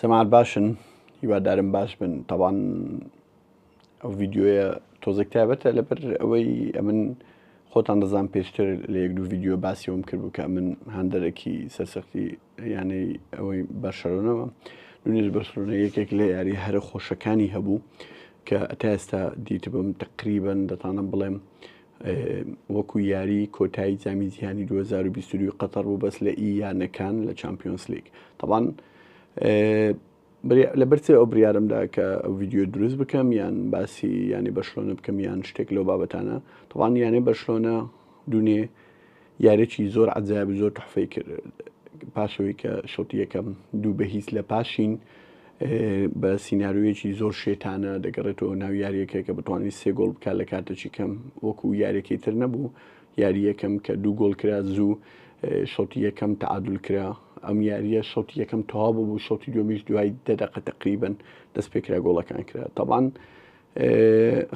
سەماعەت باشن هیوادارم باش بن تاوان ئەو ڤیددیوە تۆزێک تایبەتە لەبەر ئەوەی ئەمن خۆتان دەزان پێشتر لە یەک دوو ڤیددیو باسیەوەم کرد کە من هاندەرێکی سەرسەختی یانەی ئەوەی بەرشەلۆنەوە دونیش بەرشەلۆنە یەکێک لە یاری هەرە خۆشەکانی هەبوو کە تا ئێستا دیتبم تقریبن دەتانم بڵێم وەکو یاری کۆتایی جامی جیهانی 2022 قەتەر بوو بەس لە ئی یانەکان لە چمپیۆنس لیگ طبعا لەبەر چێ ئەو بریارمدا کە ئەو ڤیددیو دروست بکەم یان باسی یانی بەشلۆنە بکەم یان شتێک لەو بابەتانە طبعا یانەی بەرشلۆنە دونێ یارێکی زۆر عجایب زۆر تحفەی کرد پاشەوەی کە شەوتی یەکەم دوو بە هیچ لە پاشین بە سیناریۆیەکی زۆر شێتانە دەگەڕێتەوە ناو یاریەکە کە بتوانانی سێ گۆڵ بکات لە کاتێکی کەم وەکو یاریەکەی تر نەبوو یاری یەکەم کە دوو گۆڵ کرا زوو شەوتی یەکەم تعادل کرا ئەم یاریە شەوتی یەکەم تەوا بوو شەوتی دومیش دوای دە دقە تقریبن دەست پێکرا گۆڵەکان کرا تاوان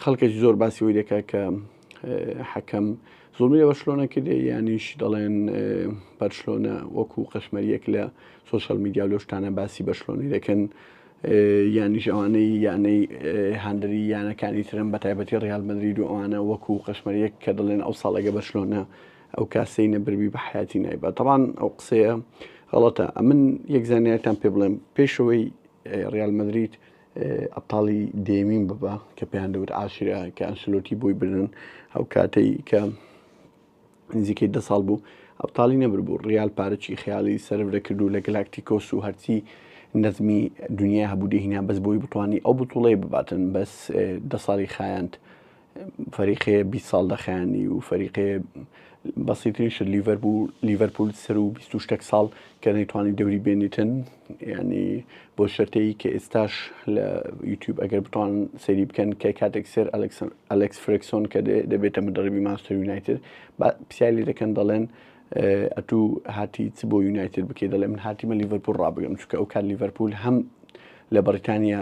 خەڵکێکی زۆر باسی ئەوەی دەکات کە حەکەم زۆڵمی لە بەرشلۆنە کردێ یانیش دەڵێن بەرشلۆنە وەکو قەشمەریەک لە سوۆشال میدیا و لەو شتانە باسی بەرشلۆنی دەکەن یانیش ئەوانەی یانەی هاندەری یانەکانی ترن بە تایبەتی ڕیال مەدرید و ئەوانە وەکو قەشمەریەک کە دەڵێن ئەو ساڵەگە بەرشلۆنە ئەو کاسەی نەبربی بە حیاتی نایبا تەبان ئەو قسەیە غەڵەتە ئەمن یەک زانیارتان پێ بڵێم پێشەوەی ڕیال مەدرید ئەبتاڵی دێمین ببا کە پێیان دەوت عاشرە کە ئەنسلۆتی بۆی بردن ئەو کاتەی کە نزیکەی دە ساڵ بوو ئەبتاڵی نەبربوو ڕیال پارەی خیاڵی سەرف دەکرد و لە گەلاکتیکۆس و هەرچی نەزمی دنیا هەبوو دەهینا بەس بۆی بتوانانی ئەو بتوڵەی بباتن بەس دە ساڵی خایاند فەریقێ 20 ساڵ دەخایانی و فەریقێ بەسیترین شت لیڤەرپول لیڤەرپول سەر و 20 شتێک ساڵ کە نەیتوانی دەوری بێنیتن ینی بۆ شەرتەی کە ئێستاش لە یوتیوب ئەگەر بتوان سەیری بکەن کە کاتێک سێر ئەلکس فرێکسۆن کە دەبێتە مدەڕبی مانچستەر یونایتد پرسیاری دەکەن دەڵێن ئەتوو هاتی چ بۆ یونایتد بکەی دەڵێ من هاتیمە لیڤەرپول ڕابگەم چونکە ئەو کات لیڤەرپول هەم لە بەریتانیا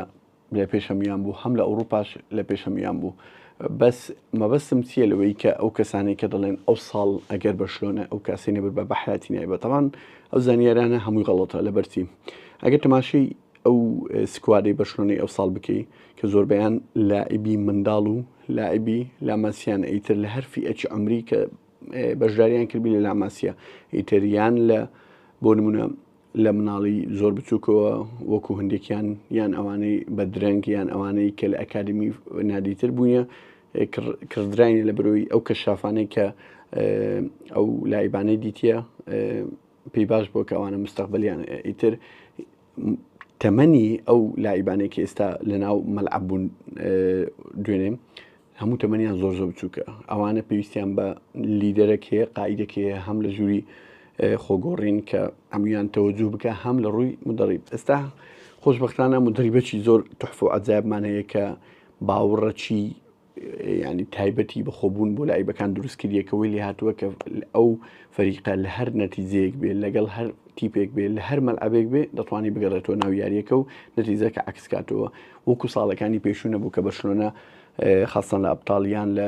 لە پێش هەموویان بوو هەم لە ئەوروپاش لە پێش هەموویان بوو بەس مەبەستم چییە لەوەی کە ئەو کەسانەی کە دەڵێن ئەو ساڵ ئەگەر بەرشلۆنە ئەو کاسی نەبرد بە بەحیاتی نایبە تەوان ئەو زانیارانە هەمووی غەڵەتە لەبەرچی ئەگەر تەماشەی ئەو squad ەی بەرشلۆنەی ئەو ساڵ بکەی کە زۆربەیان لاعبی منداڵ و لاعبی لاماسیان ئیتر لە هەر فیئەکی عمری کە بەشداریان کردبی لە لاماسیا ئیتر یان لە بۆ نمونە لە مناڵی زۆر بچووکەوە وەکو هەندێکیان یان ئەوانەی بە درەنگ یان ئەوانەی کە لە ئەکادمی نادیتر بووە کڕدراینە لە برۆی ئەو کەشافانەی کە ئەو لایبانەی دیتە پێی باش بۆ کە ئەوانە مستەقبلیان ئیتر تەمەنی ئەو لایبانەی کە ئێستا لە ناو مەلعب بوون دوێنێ هەموو تەمەنیان زۆر زۆر بچووکە ئەوانە پێویستیان بە لیدەرەک هەیە قائیدێک هەیە هەم لە ژووری خۆگۆڕین کە هەمویان تەوەجوه بکە هەم لە ڕووی مدەڕیب ئێستا خۆشببختانە مدەریبەکی زۆر تحف و عجابمان هەیە کە باوەڕەکی ینی تایبەتی بەخۆبوون بۆ لایبەکان دروست کردیەکەوەی لێ هاتووە کە ئەو فەریقە لە هەر نەتیجەیەک بێ لەگەڵ هەر تیپێک بێ لە هەر مەلعەبێک بێ دەتوانانی بگەڕێتەوە ناو یاریەکە و نەتیجەکە عکس کاتەوە وەکو ساڵەکانی پێشوو نەبوو کە بەرشلۆنە خاستان لە ئەبتاڵ یان لە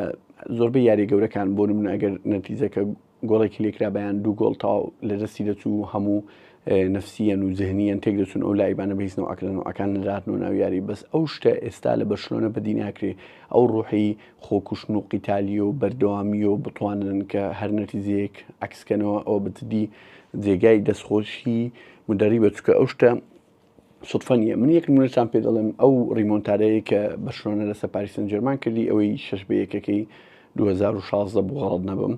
زۆربەی یاری گەورەکان بۆ نمونە ئەگەر نەتیجەکە گۆڵێکی لێکرا بەیان دوو گۆڵ تاو لە دەستی دەچوو هەموو نفسیەن و زهنیەن تێک دەچون ئەو لایبانە بە هیچ نەوعەک لە نەوعەکان نەدەهاتنەوە ناو یاری بەس ئەو شتە ئێستا لە بەرشلۆنە بەدی ناکرێ ئەو ڕوحی خۆکوشتن و قیتالیە و بەردەوامیە و بتوانن کە هەر نەتیجەیەک عەکسکەنەوە ئەوە بەجدی جێگای دەستخۆشی مدەریبە چونکە ئەو شتە سوتفە نییە من یەک نمونەتان پێ دەڵێم ئەو ریمۆنتادەیە کە بەرشلۆنە لەسەر پاریس سان جێرمان کردی ئەوەی شش بە یەکەکەی 2016 بوو غەڵەت نەبم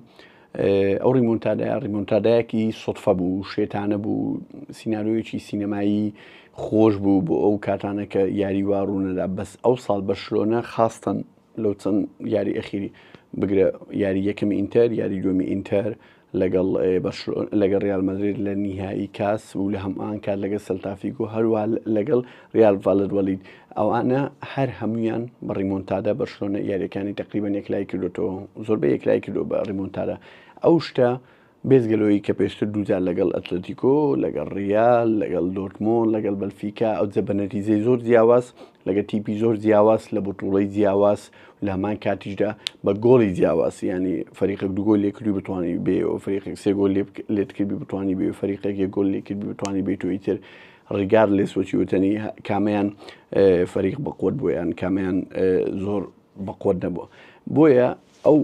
ئەو ریمۆنتادای ریمۆنتادایەکی سوتفە بوو شێتانە بوو سیناریۆیەکی سینەمایی خۆش بوو بۆ ئەو کاتانە کە یاری وا ڕوونەدا بەس ئەو ساڵ بەرشلۆنە خاستن لەو چەند یاری ئەخیری بگرە یاری یەکەمی ئینتەر یاری دووەمی ئینتەر لەگەڵ لەگەڵ ریال مەدرید لە نیهایی کاس و لە هەمان کات لەگەڵ سەلتافیگۆ هەروە لەگەڵ ریال ڤالەدۆلید ئەوانە هەر هەمویان بە ریمۆنتادا بەرشلۆنە یاریەکانی تقریبا یەکلای کردوتەوە زۆربەی یەکلای کردو بە ریمۆنتادا ئەو شتە بێجگە لەوەی کە پێشتر دووجار لەگەڵ ئەتلەتیکۆ، لەگەڵ ریال، لەگەڵ دۆرتمۆند، لەگەڵ بەلفیکا ئەوجە بە نەتیجەی زۆر جیاواز، لەگەڵ تیپی زۆر جیاواز، لە بتوڵەی جیاواز لە هەمان کاتیشدا بە گۆڵی جیاواز یانی فەریقێک دوو گۆل لێکردوی بتوانی بێ و فەریقێک سێ گۆل لێت کردی بتوانی بێ و فەریقێک یەک گۆل لێکردی بتوانی بێت و ئیتر. ڕیگار لێس وەکی وتەنی کامیان فەریق بەقوت بوو یان کامیان زۆر بەقوت نەبووە بۆیە ئەو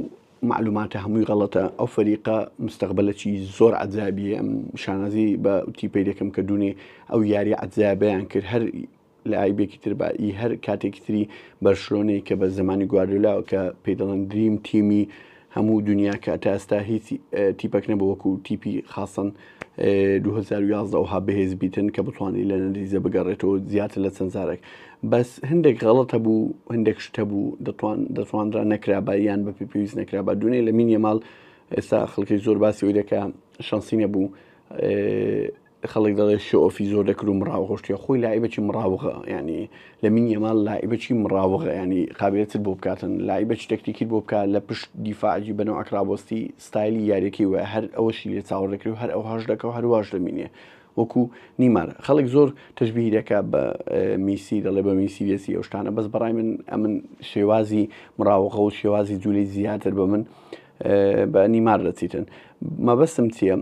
معلوماتە هەمووی غەڵەتە ئەو فەریقە مستەقبلەکی زۆر عەجابیە ئەم شانازی بە تیپەی دەکەم کە دوونێ ئەو یاری عەجابیان کرد هەر لایبێکی تر بە ئی هەر کاتێکی تری بەرشلۆنەی کە بە زمانی گواردیولا کە پێی دەڵێن dream team ی هەموو دنیا کە تا ئێستا هیچ تیپەک نەبوو وەکو تیپی خاصەن 2011 ئەوها بەهێز بیتن کە بتوانانی لە نەریزە بگەڕێتەوە زیاتر لە چەند جارێک بەس هەندێک غەڵەت هەبوو هەندێک شت هەبوو دەتوان دەتوانرا نەکرابا یان بە پێ پێویست نەکرابا دوێنێ لە مین یەماڵ ئێستا خەڵکی زۆر باسی ئەوی دەکا شانسی نەبوو خەڵک دەڵێ show-off ی زۆر دەکرد و مڕاوغۆشتە خۆی لاعیبەکی مڕاوغە ینی لە مین یەماڵ لاعیبەکی مڕاوغە ینی قابلێتر بۆ بکاتن لاعیبەکی تەکتیکی بۆ بکات لە پشت دیفاعی بەنەوە ئەکرابۆستی ستایلی یاریەکەی وە هەر ئەوەشی لێ چاوەڕ دەکرێت و هەر ئەو هەش دەکە و هەرواش دەمینێ وەکو نیمار خەڵک زۆر تەشبیهی دەکا بە میسی دەڵێ بە میسی لێسی ئەو شتانە بەس بەڕای من ئەمن شێوازی مراوغە و شێوازی جوولەی زیاتر بە من بە نیمار دەچیتن مەبەستم چییە؟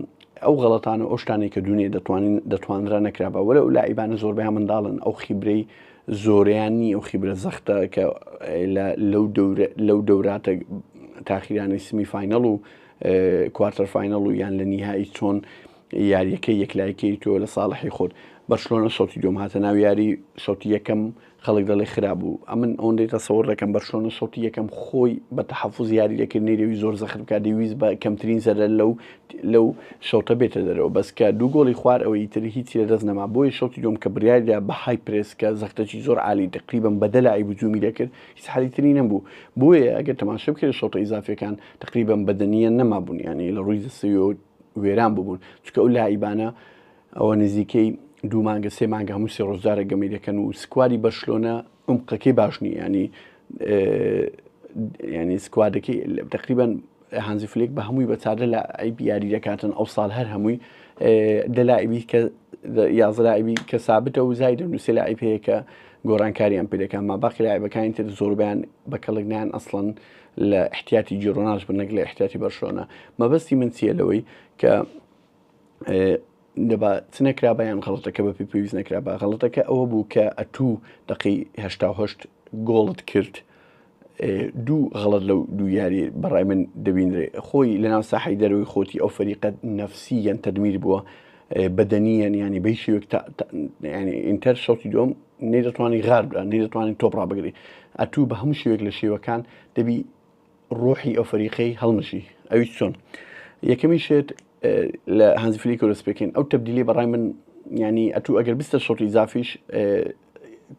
ئەو غەڵەتانە ئەو شتانەی کە دوونێ دەتوانین دەتوانرا نەکرابا وەرە ئەو لاعیبانە زۆربەیان منداڵن ئەو خیبرەی زۆریان نی ئەو خیبرە زەختە کە لەو دەورە لەو دەوراتە تاخیرانی semi final و quarter final و یان لە نیهایی چۆن یاریەکەی یەکلایکەی تۆ لە ساڵحی خۆت بەرشلۆنە شەوتی دووەم هاتە ناو یاری شەوتی یەکەم خەڵک دەڵێ خراپ بوو ئەمن ئەوەندەی تەسەوڕ دەکەم بەرشلۆنە شەوتی یەکەم خۆی بە تەحەفوز یاری دەکرد نەیدەویست زۆر زەخت بکات دەیویست بە کەمترین زەرەر لەو لەو شەوتە بێتە دەرەوە بەس کە دوو گۆڵی خوار ئەوە ئیتر هیچی لە دەست نەما بۆیە شەوتی دووەم کە بڕیاریدا بە high press کە زەختەکی زۆر عالی تقریبا بە دە لاعیب هجومی دەکرد هیچ حالی تری نەبوو بۆیە ئەگەر تەماشا بکرێت شەوتە ئیزافیەکان تقریبا بەدەنیە نەمابوون یانی لە ڕووی دەستەوە وێران ببوون چونکە ئەو لاعیبانە ئەوە نزیکەی دوو مانگە سێ مانگە هەموو سێ ڕۆژ جارێک گەمەی دەکەن و squad ی بەرشلۆنە عمقەکەی باش نییە ینی ینی squad ەکەی تقریبا هانزی فلیک بە هەمووی بە چادە لە ئەی یاری دەکاتن ئەو ساڵ هەر هەمووی دەلایبی کە یازدە لاعبی کە سابتە و زایدە نووسێ لاعب هەیە کە گۆڕانکاریان پێ دەکات ما باقی لاعبەکانی تر زۆربیان بە کەڵک نان ئەسڵەن لە احتیاتی جیرۆناش بن نەک لە احتیاتی بەرشلۆنە مەبەستی من چییە لەوەی کە دەبا چ نەکرابا یان غەڵەتەکە بە پێی پێویست نەکرابا غەڵەتەکە ئەوە بوو کە ئەتوو دقی هەشتا هەشت گۆڵت کرد دوو غەڵەت لەو دوو یاری بەڕای من دەبینرێ خۆی لەناو ساحی دەروی خۆتی ئەو فەریقەت نەفسیەن تەدمیر بووە بەدەنیەن ینی بەی شێوێک ینی ئینتەر شەوتی دوم نەیدەتوانی غار بدا نەیدەتوانی تۆپ ڕابگری ئەتوو بە هەموو شێوێک لە شێوەکان دەبی ڕۆحی ئەو فەریقەی هەڵمژی ئەویش چۆن یەکەمی شێت لە هانزی فلیک دەست پێکەین ئەو تەبدیلی بەڕای من ینی ئەتوو ئەگەر بستە شۆتی زافیش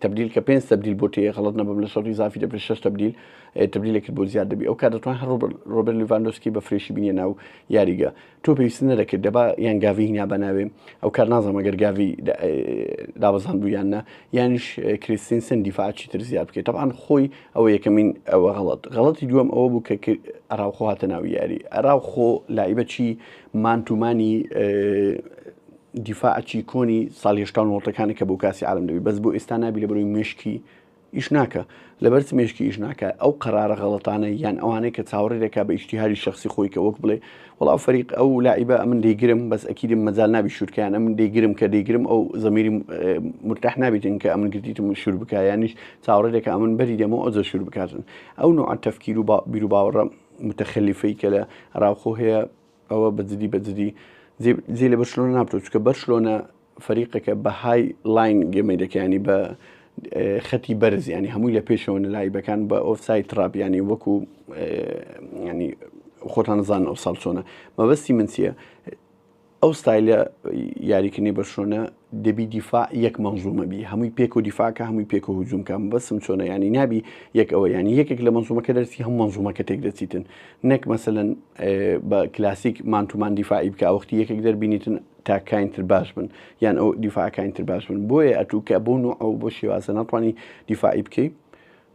تبدیل کە پێنج تبدیل بۆ تێ غەڵت نەبم لە شەڕی زافی دەبێت شش تبدیل تبدیلێکرد بۆ زیاد دەبی ئەو کات دەتوان هەر ڕۆبەر لیڤاندۆسکی بە fresh ی بینیە ناو یاریگە تۆ پێویست نەدەکرد دەبا یان گاوی هینا بەناوێ ئەو کار نازانم ئەگەر گاوی دابەزان بوو یان نا یانیش کریستینسن دیفاعی تر زیاد بکەیت طبعا خۆی ئەوە یەکەمین ئەوە غەڵەت غەڵەتی دووەم ئەوە بوو کە ئەراوخۆ هاتە ناو یاری ئەراوخۆ لاعیبەکی مانتومانی دیفاعی کۆنی ساڵی هێشتا نۆتەکانی کە بۆ کاسی عالم دەبی بەس بۆ ئێستا نابی لە بەرەوەی مشکی ئیش ناکا لەبەر چ مێشکی ئیش ناکا ئەو قەرارە غەڵەتانە یان ئەوانەی کە چاوەڕێ دەکا بە ئیجتیهادی شەخسی خۆی کە وەک بڵێ وەڵا ئەو فەریق ئەو لاعیبە ئەمن دەیگرم بەس ئەکیدم مەجال نابی شووت کە یان ئەمن دەیگرم کە دەیگرم ئەو زەمیری مرتاح نابیتن کە ئەمن گرتیتم و شوور بکا یانیش چاوەڕێ دەکا ئەمن بەری دەمەوە ئەوجا شوور بکاتن ئەو نوعە تەفکیر و بیروباوەڕە متەخەلیفەی کە لە ڕاوخۆ هەیە ئەوە بە جدی بە جدی جێ لە بەرشلۆنە نابێت چونکە بەرشلۆنە فەریقەکە بە high line گەمەی دەکە ینی بە خەتی بەرز ینی هەمووی لە پێشەوە لاعیبەکان بە offside trap ینی وەکو ینی خۆتان زان ئەو ساڵ چۆنە مەبەستی من چییە ئەو ستایلە یاریکردنی بەرشۆنە دەبی دیفاع یەک مەنزومە بی هەمووی پێک و دیفاکە هەمووی پێک و هجوم کە بەسم چۆنە ینی نابی یەک ئەوە ینی یەکێک لە مەنزومەکە دەرسی هەم مەنزومەکە تێک دەچیتن نەک مەسەلەن بە کلاسیک man to man دیفاعی بکە وەختی یەکێک دەربینیتن تاکاین تر باش بن یان ئەو دیفاعەکانی تر باش بن بۆیە ئەتوو کە بۆ نوع ئەو بۆ شێوازە ناتوانانی دیفاعی بکەی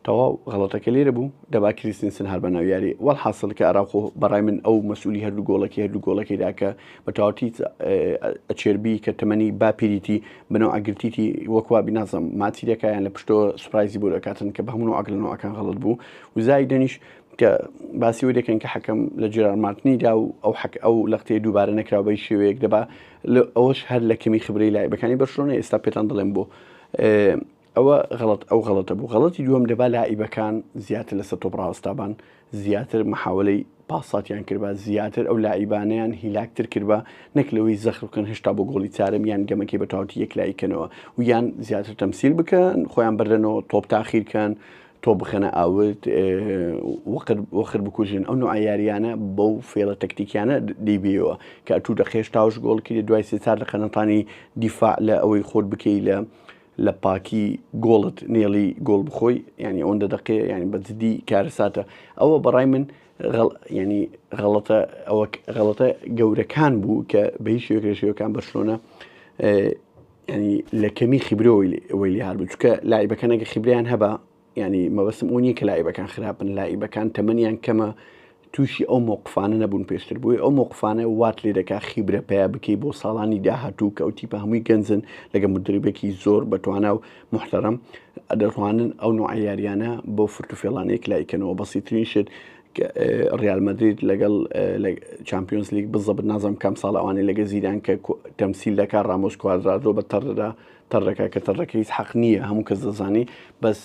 تەواو غەڵەتەکە لێرە بوو دەبا کریستنسن هەر بەناو یاری وەڵحاصل کە ئەراوخۆ بەڕای من ئەو مەسئولی هەردوو گۆڵەکەی هەردوو گۆڵەکەی دا کە بە تەواوەتی ئەچێربی کە تەمەنی باپیریتی بنەوە ئەگرتیتی وەکوا بینازم ماچی دەکایان لە پشتۆ سوپرایزی بۆ دەکاتن کە بە هەموو نوعەک لە نوعەکان غەڵەت بوو و زایدەنیش کە باسی وی دەکەن کە حەکەم لە جێرار مارتنی دا و ئەو حەک ئەو لەختەیە دووبارە نەکراوە بەی شێوەیەک دەبا ئەوەش هەر لە کەمی خبرەی لاعیبەکانی بەرشلۆنە ئێستا پێتان دەڵێم بۆ ئەوە غەڵەت ئەو غەڵەتە بوو غەڵەتی دووەم دەبا لاعیبەکان زیاتر لەسەر تۆپ ڕاوەستابان زیاتر محاولەی پاساتیان کردبا زیاتر ئەو لاعیبانەیان هیلاکتر کردبا نەک لەوەی زەخر بکەن هێشتا بۆ گۆڵی چارەم یان گەمەکەی بە تەواوەتی یەکلایی کەنەوە و یان زیاتر تەمسیل بکەن خۆیان بەردەنەوە تۆپ تاخیر کەن تۆپ بخەنە ئاوت وەقر وەخر بکوژن ئەو نوعە یاریانە بەو فێڵە تەکتیکیانە دەیبیەوە کە ئەتوو دەقێش تاوش گۆڵ کردی دوای سێ چار دەقە نەتانی دیفاع لە ئەوەی خۆت بکەی لە لە پاکی گۆڵت نێڵی گۆڵ بخۆی ینی ئەوەندە دەقێ ینی بە جدی کارەساتە ئەوە بەڕای من ینی غەڵەتە ئەوە غەڵەتە گەورەکان بوو کە بە هیچ شێوەیەک لە شێوەکان بەرشلۆنە ینی لە کەمی خیبرەوەی وەی لێ هات بوو چونکە لاعیبەکان ئەگە خیبرەیان هەبا ینی مەبەستم ئەو نییە کە لاعیبەکان خراپن لاعیبەکان تەمەنیان کەمە تووشی ئەو مۆقفانە نەبوون پێشتر بووی ئەو مۆقفانە وات لێ دەکا خیبرە پیا بکەی بۆ ساڵانی داهاتوو کە ئەو تیپە هەمووی گەنجن لەگە مدربێکی زۆر بەتوانا و محتەرم دەتوانن ئەو نوعە یاریانە بۆ فرتوفێڵانەیەک لایکەنەوە بەسیترین شت ڕیال مەدرید لەگەڵ چمپیۆنز لیگ بزەبت نازم کام ساڵ ئەوانەی لەگە زیدان کە تەمسیل دەکا ڕامۆس کوادرادۆ بە تەڕدا تەڕەکە کە تەڕەکە هیچ حەق نییە هەموو کەس دەزانی بەس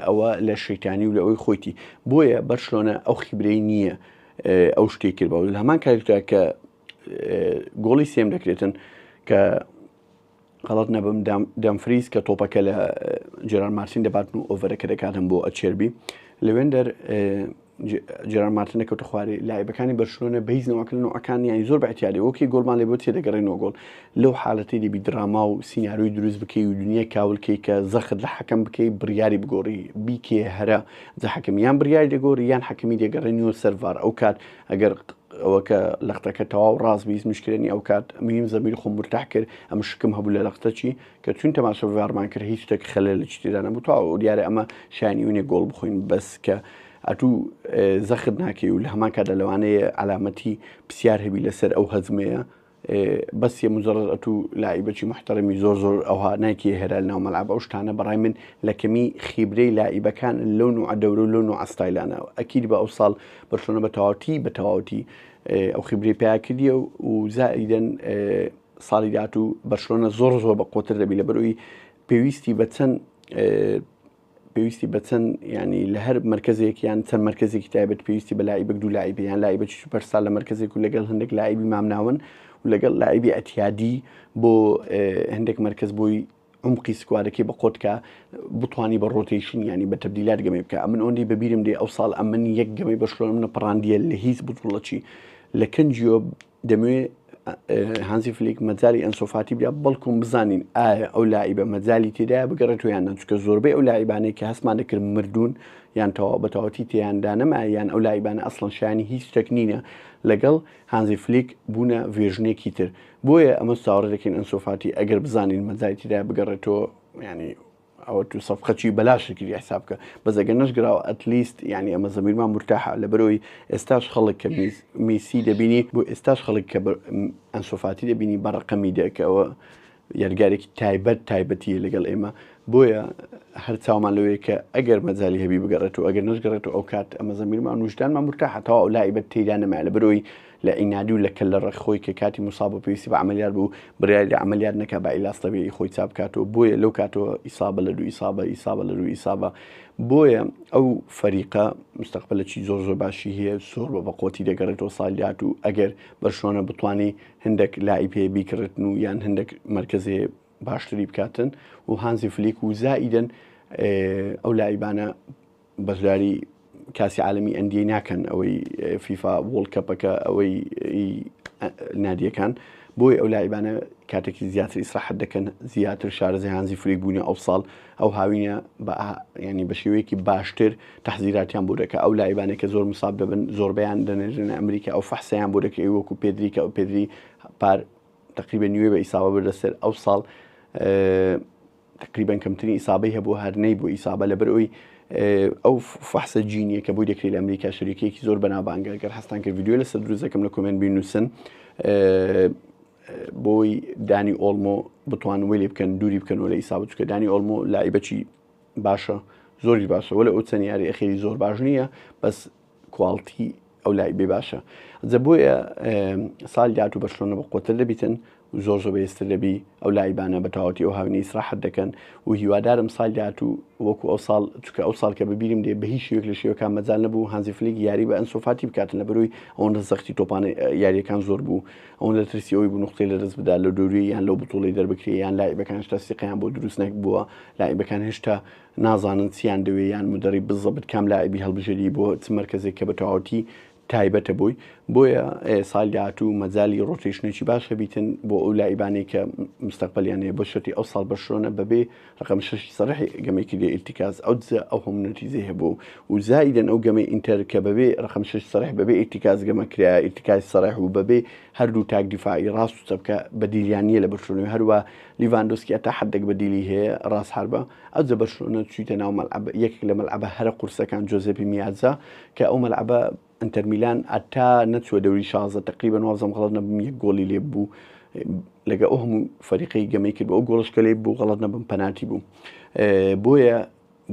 ئەوە لە شەیتانی و لە ئەوەی خۆیتی بۆیە بەرشلۆنە ئەو خیبرەی نییە ئەو شتێک کرد بە لە هەمان کاتدا کە گۆڵی سێم دەکرێتن کە غەڵەت نەبم دەمفریز کە تۆپەکە لە جێران مارتین دەباتن و ئۆڤەرەکە دەکاتن بۆ ئەچێربی لەوێندەر جێران مارتن دەکەوتە خوارێ لاعیبەکانی بەرشلۆنە بە هیچ نەوەکە لە نوعەکان یانی زۆر بە اعتیادی وەکی گۆڵمان لێ بۆ تێدەگەڕێنەوە گۆڵ لەو حالەتی دەبی دراما و سیناریۆی دروست بکەی و دنیای کاولکەی کە زەخت لە حەکەم بکەی بڕیاری بگۆڕی بیکێ هەرە جا حەکەم یان بڕیاری دەگۆڕی یان حەکەمی دەگەڕێنیەوە سەر ڤار ئەو کات ئەگەر ئەوە کە لەختەکە تەواو ڕاست بیست مشکلە ئەو کات میم زەمیر خۆم مرتاح کرد ئەم شکم هەبوو لە لەختە چی کە چون تەماشە ڤارمان کرد هیچ شتێک خەلە لە چی تێدا نەبوو تەواو دیارە ئەمە شایانی ونێ گۆڵ بخۆین بەس کە ئەتوو زەخت ناکەی و لە هەمان کاتدا لەوانەیە عەلامەتی پرسیار هەبی لەسەر ئەو هەزمەیە بەس یە مجرد ئەتوو لاعیبەکی محتەرەمی زۆر زۆر ئەوها نایکی هێرا لەناو مەلعب ئەو شتانە بەڕای من لە کەمی خیبرەی لاعیبەکان لەو نوعە دەورە و لەو نوعە ستایلانە ئەکید بە ئەو ساڵ بەرشلۆنە بە تەواوەتی بە تەواوەتی ئەو خیبرەی پیا کردیە و زائیدەن ساڵی داهاتوو بەرشلۆنە زۆر زۆر بە قوتر دەبی لە بەروی پێویستی بە چەند پێویستی بە چەند ینی لە هەر مرکزێک یان چەند مرکزێکی تایبەت پێویستی بە لاعیبێک دوو لاعیب یان لاعیبێکی سوپەرستار لە مرکزێک و لەگەڵ هەندێک لاعیبی مامناون و لەگەڵ لاعیبی ئەتیادی بۆ هەندێک مرکز بۆی عمقی squad ەکەی بە قۆتکە بتانی بە rotation ینی بە تەبدیلات گەمەی بکە ئەمن ئەوەندەی بەبیرم دێ ئەو ساڵ ئەمن یەک گەمەی بەرشلۆنەم نەپەڕاندیە لە هیچ بتوڵەچی لە کەنجیۆ دەمەوێ هانزی فلیک مەجالی ئەنسۆفاتی بیا بەڵکم بزانین ئایا ئەو لاعیبە مەجالی تێدایە بگەڕێتەوە یان نا چونکە زۆربەی ئەو لاعیبانەی کە هەستمان دەکرد مردوون یان تەواو بە تەواوەتی تێیاندا نەما یان ئەو لاعیبانە ئەسڵەن شایانی هیچ شتێک نینە لەگەڵ هانزی فلیک بوونە version ێکی تر بۆیە ئەمە چاوەڕێ دەکەین ئەنسۆفاتی ئەگەر بزانین مەجالی تێدایە بگەڕێتەوە ینی ئەوە تو سەفقەچی بەلاشت کردی حساب بکە بەس ئەگەر نەشگراوە at least یعنی ئەمە زەمیرمان مرتاحە لەبەرەوەی ئێستاش خەڵک کە میسی دەبینی بۆ ئێستاش خەڵک کە ئەنسۆفاتی دەبینی بە ڕقەمی دێکەوە یادگارێکی تایبەت تایبەتیە لەگەڵ ئێمە بۆیە هەر چاومان لەوەیە کە ئەگەر مەجای هەبی بگەڕێت و ئەگەر نەشگەڕێت و ئەو کات ئەمە زەمیرمان وژدانمان مرتاحە تەواو ئەو لاعیبە تێدا نەمایە لەبەرەوەی لە عینادی و لە کەللە ڕەق خۆی کە کاتی موسابە پێویستی بە عەمەلیات بوو بڕیاری دا عەمەلیات نەکا بە عیلاج تەبیعی خۆی چاک بکاتەوە بۆیە لەو کاتەوە ئیسابە لە دوو ئیسابە ئیسابە لە دوو ئیسابە بۆیە ئەو فەریقە مستەقبلێکی زۆر زۆر باشی هەیە زۆر بە بەقوەتی دەگەڕێتەوە ساڵی داهاتوو ئەگەر بەرشلۆنە بتانی هەندێک لاعیب هەیە بیکڕێتن و یان هەندێک مەرکەزێ باشتری بکاتن و هانزی فلیک و زائیدەن ئەو لاعیبانە بەشداری کاسی عالەمی ئەندیەی ناکەن ئەوەی فیفا World Cup ەکە ئەوەی نادیەکان بۆی ئەو لاعیبانە کاتێکی زیاتر ئیسراحەت دەکەن زیاتر شارەزای هانزی فلیک بوونە ئەو ساڵ ئەو هاوینە ینی بە شێوەیەکی باشتر تەحزیراتیان بۆ دەکە ئەو لاعیبانێک کە زۆر مساب دەبن زۆربیان دەنێژنە ئەمریکا ئەو فەحسیان بۆ دەکە وەکو پێدری کە ئەو پێدری پار تقریبا نوێ بە ئیساوە بردە سەر ئەو ساڵ تقریبا کەمترین ئیسابەی هەبوو هەر نەیبوو ئیسابە لەبەر ئەوی ئەو فەحسە جینیە کە بۆی دەکرێت لە ئەمریکا شەریکەیەکی زۆر بەناوبانگە گەر هەستان کرد ڤیدیۆ لەسەر دروست دەکەم لە comment بینوسن بۆی دانی ئۆڵمۆ بتوان وێ لێ بکەن دووری بکەنەوە لە ئیسابە چکە دانی ئۆڵمۆ لاعیبەکی باشە زۆری باشە وەلە ئەو چەند یاری ئەخیری زۆر باش نییە بەس. کواڵتی ئەو لاعیبەی باشە جە بۆیە ساڵی داهاتوو بەرشلۆنە بە قوتر دەبیتن و زۆر زۆر بەهێزتر دەبی ئەو لاعیبانە بە تەواوەتی ئەو هاوینە ئیسراحەت دەکەن و هیوادارم ساڵی داهاتوو وەکو ئەو ساڵ چونکە ئەو ساڵ کە ببیرم دێ بە هیچ شێوەیەک لە شێوەکان مەجال نەبوو هانزی فلیک یاری بە ئەنسۆفاتی بکاتن لە بەروی ئەوەندە زەختی تۆپانە یاریەکان زۆر بوو ئەوەندە ترسی ئەوی بوو نقطەی لەدەست بدات لە دەوری یان لەو بتوڵەی دەربکرێ یان لاعیبەکان هێشتا سیقەیان بۆ دروست نەبووە لاعیبەکان هێشتا نازانن چیان دەوێ یان مدەڕیب بزەبت کام لاعبی هەڵبژێری بۆ چ مەرکەزێک کە بە تەواوەتی تایبەتە بۆی بۆیە ساڵی داهاتوو مەجالی rotation ێکی باش هەبیتن بۆ ئەو لاعیبانەی کە مستەقبەلیان هەیە بۆ شەرتی ئەو ساڵ بەرشلۆنە بەبێ ڕقم شەشی سەرحی گەمەی کردی ئیرتیکاز ئەو دزە ئەو هەموو نەتیجەی هەبوو و زائیدەن ئەو گەمەی ئینتەر کە بەبێ ڕقم شەش سەرح بەبێ ئیرتیکاز گەمە کرا ئیرتیکاز سەرح و بەبێ هەردوو تاک دیفاعی ڕاست و چەپکە بەدیلیان نییە لە بەرشلۆنە هەروە لیڤاندۆسکی ئەتا حدێک بەدیلی هەیە ڕاست حربە ئەوجە بەرشلۆنە چویتە ناو مەلعەب یەکێک لە مەلعەبە هەرە قورسەکان جۆزێپی میازا کە ئەو مەلعەبە ئینتەر میلان ئەتا نەچووە دەوری 16 تقریبا وابزانم غەڵەت نەبم یەک گۆڵی لێ بوو لەگە ئەو هەموو فەریقەی گەمەی کرد ئەو گۆڵش کە لێ بوو غەڵەت نەبم پەناتی بوو بۆیە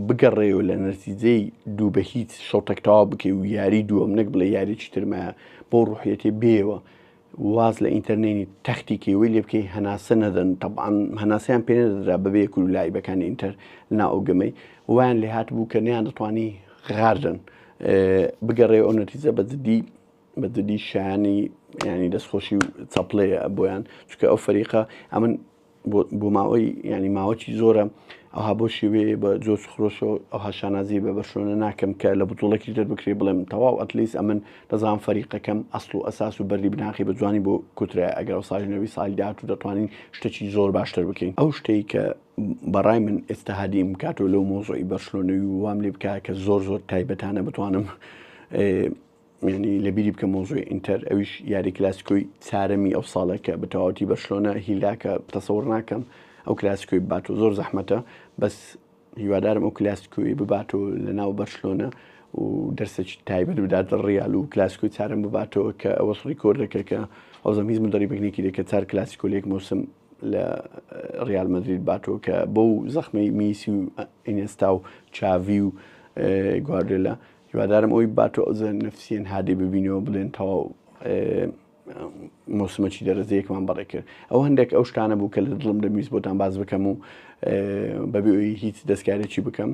بگەڕێەوە لە نەتیجەی دوو بە هیچ شەوتەک تەواو بکەی و یاری دووەم نەک بڵێ یاریی ترمایە بۆ ڕوحیەتی بێەوە واز لە ئینتەر نێنی تەختی کەی وەی لێ بکەی هەناسە نەدەن تەبعەن هەناسەیان پێ نەدەدرا بەبێ یەک و لاعیبەکانی ئینتەر لەناو ئەو گەمەی وایان لێ هاتبوو کە نیان دەتوانی غاردن بگەڕێ ئەو نەتیجە بە جدی بە جدی شایانی ینی دەستخۆشی و چەپڵەیە بۆیان چونکە ئەو فەریقە ئەمن بۆ ماوەی ینی ماوەکی زۆرە ئەوها بۆ شێوەیە بە جۆش خرۆشەوە ئەوها شانازی بە بەرشلۆنە ناکەم کە لە بتوڵێکی دەربکرێ بڵێم تەواو at least ئەمن دەزانم فەریقەکەم ئەسڵ و ئەساس و بەردی بناخی بە جوانی بۆ کوترە ئەگەر ئەو ساڵی نەبی ساڵی داهاتوو دەتوانین شتێکی زۆر باشتر بکەین ئەو شتەی کە بەڕای من ئێستا هادیم بکاتەوە لەو مۆزۆی بەرشلۆنەوی وام لێ بکە کە زۆر زۆر تایبەتانە بتوانم یانی لەبیری بکە مۆزۆی ئینتەر ئەویش یاری کلاسیکۆی چارەمی ئەو ساڵە کە بە تەواوەتی بەرشلۆنە هیلاکە تەسەور ناکەم ئەو کلاسیکۆی بباتەوە زۆر زەحمەتە بەس هیوادارم ئەو کلاسیکۆی بباتەوە لە ناو بەرشلۆنە و دەرسێکی تایبەت بدات ڕیال و کلاسیکۆی چارەم بباتەوە کە ئەوەش ڕیکۆردەکە کە ئەوزەم هیچ مدەڕیبێک نێکی دێ کە چار کلاسیکۆ لە یەک مۆسم لە ڕیال مەدرید باتەوە کە بەو زەخمەی میسی و ئینێستا و چاڤی و گواردێلا هیوادارم ئەوی باتۆ ئەوجە نەفسیەن هادی ببینەوە بڵێن تەواو مۆسمەکی دەرەجەیەکمان بەڕێ کرد ئەو هەندێک ئەو شتانە بوو کە لە دڵم دەمویست بۆتان باز بکەم و بەبێ ئەوی هیچ دەستکارێکی بکەم.